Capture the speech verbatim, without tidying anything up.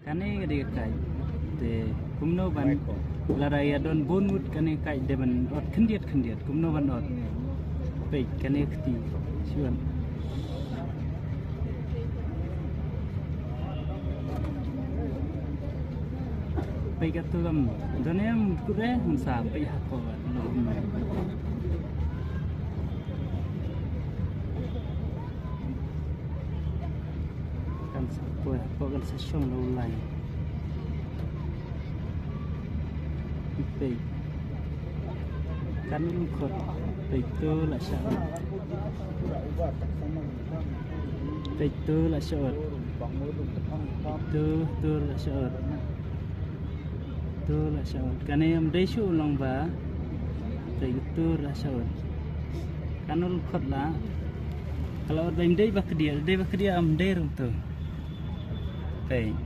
Kane ka dei ka kite. Kumno ban, lada ïa don bun ngut kane ka kite dei ban ot khyndiat khyndiat. Kumno ban ot. Peit kane ka kti. Shuan. Peit katto kam. Don em kure hangsa peit hapoh. Kan sa poi hapoh kan sa shong la u lai. Peit. Kan lyngkot. Peit to la sha ot. Peit to la sha ot. Peit to to la sha ot. To la sha ot. Kane ym dei shuh long ba. Peit to la sha ot. Kan lyngkot la. Ka la ot ba ym dei ba khyndiat, dei ba khyndiat ym dei rung to. Peit.